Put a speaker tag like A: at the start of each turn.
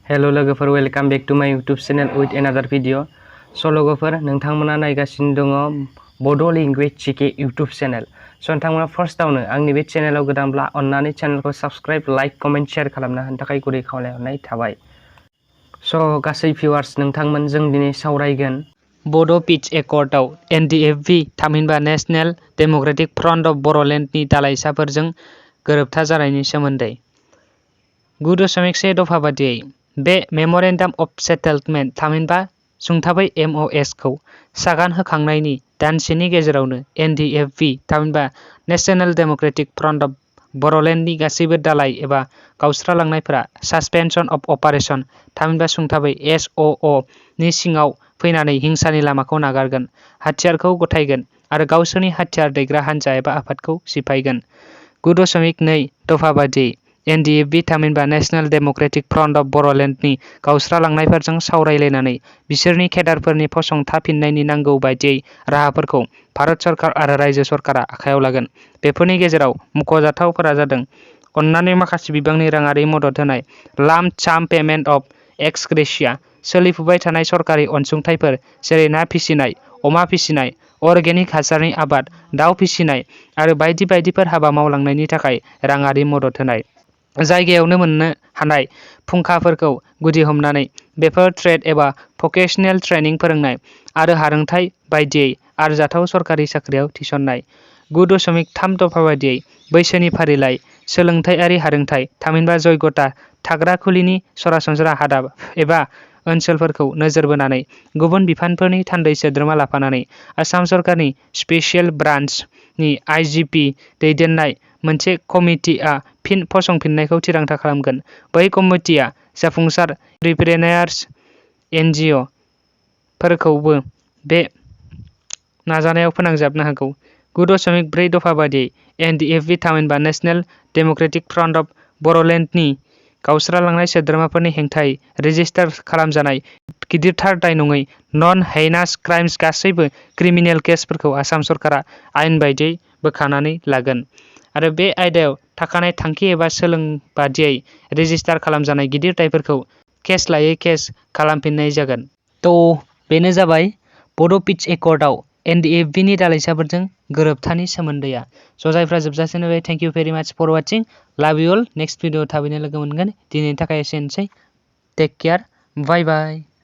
A: Hello लोगोफोर, welcome back to माय YouTube channel with एनादार video. स' लोगोफोर, नोंथांमोना नायगासिनो दङ बड' लेंगुवेज जिके यूट्यूब चैनल। स' नोंथांमोना फार्स्टआवनो आंनि बे चैनलाव गोदानब्ला अन्नानै चैनलखौ साबस्क्राइब, लाइक, कमेन्ट, शेयार खालामना होनो थाखाय गुरै खावलायहरनाय थाबाय। स' गासै भिउवार्स, नोंथांमोन जों दिनै सावरायगोन बड' पिच एकर्डआव N.D.F.B थामहिनबा नेशनेल डेम'क्रेटिक फ्रन्ट अफ बर'लेण्डनि दालाइसाफोरजों गोरोबथा जानायनि सोमोन्दै। 9.1 दफा बादियै बे मेम'रेन्डाम अफ सेटेलमेन्ट थामहिनबा सुंथाबै MOS खौ सागान होखांनायनि दानसेनि गेजेरावनो N.D.F.B थामहिनबा नेशनेल डेम'क्रेटिक फ्रन्ट अफ बर'लेण्डनि गासैबो दालाइ एबा गावस्रालांनायफोरा सासपेनसन अफ अपारेशन थामहिनबा सुंथाबै SOO नि सिङाव फैनानै हिंसानि लामाखौ नागारगोन, हाथियारखौ गथायगोन आरो गावसोरनि हाथियार दैग्रा हान्जा एबा आफादखौ सिफायगोन। 9.2 दफा बादियै N.D.F.B थामहिनबा नेशनेल डेम'क्रेटिक फ्रन्ट अफ बर'लेण्डनि गावस्रालांनायफोरजों सावरायलायनानै बिसोरनि केडारफोरनि फसंथाफिन्नायनि नांगौ बायदियै राहाफोरखौ भारत सरकार आरो रायजो सरकारा आखायाव लागोन। बेफोरनि गेजेराव मख'जाथावफोरा जादों अन्नानै माखासे बिबांनि राङारि मदद होनाय, लाम्प साम पेमेन्ट अफ एक्स ग्रेशिया, सोलिफुबाय थानाय सरकारि अनसुंथाइफोर जेरै ना फिसिनाय, अमा फिसिनाय, अर्गेनिक हासारनि आबाद, दाउ फिसिनाय आरो बायदि बायदिफोर हाबा मावलांनायनि थाखाय राङारि मदद होनाय। जायगायावनो मोननो हानाय फुंखाफोरखौ गुदि हमनानै बेफोर ट्रेड एबा भकेशनेल ट्रेनिं फोरोंनाय आरो हारोंथाइ बायदियै आरजाथाव सरकारि साख्रियाव थिसननाय। 9.3 दफा बादियै बैसोनि फारिलाइ, सोलोंथाइयारि हारोंथाइ थामहिनबा जयग'ता, थाग्रा खुलिनि सरासनस्रा हादाब एबा ओनसोलफोरखौ नोजोर बोनानै गुबुन बिफानफोरनि थान्दै सोद्रोमा लाफानानै आसाम सरकारनि स्पेसियेल ब्रान्चनि IGP दैदेननाय मोनसे कमिटिआ फिन फसंफिननायखौ थिरांथा खालामगोन। बै कमिटिआ जाफुंसार प्रिपेयारनेस NGO फोरखौबो बे नाजानायाव फोनांजाबनो हागौ। 9.4 दफा बादियै N.D.F.B थामहिनबा नेशनेल डेम'क्रेटिक फ्रन्ट अफ बर'लेण्डनि गावस्रालांनाय सोद्रोमाफोरनि हेंथायै रेजिस्टार खालामजानाय गिदिरथार दाय नङै नन हेइनास क्राइम्स गासैबो क्रिमिनेल केसफोरखौ आसाम सरकारा आयेन बायदियै बोखानानै लागोन आरो बे आयदायाव थाखानाय थांखि एबा सोलों बादियै रेजिस्टार खालामजानाय गिदिर दायफोरखौ केस लायै केस खालामफिननाय जागोन। बेनो जाबाय बड' पिच एकर्डआव N.D.F.B नि दालाइसाफोरजों गोरोबथानि सोमोन्दैआ। स' जायफ्रा जोबजासिम नायबाय, थेंक इउ भेरि माच फर वाचिं। लाभ इउ अल। नेक्स्ट भिडिअ थाबैनो लोगो मोनगोन। दिनैनि थाखाय एसेनोसै। Take care. बाय बाय।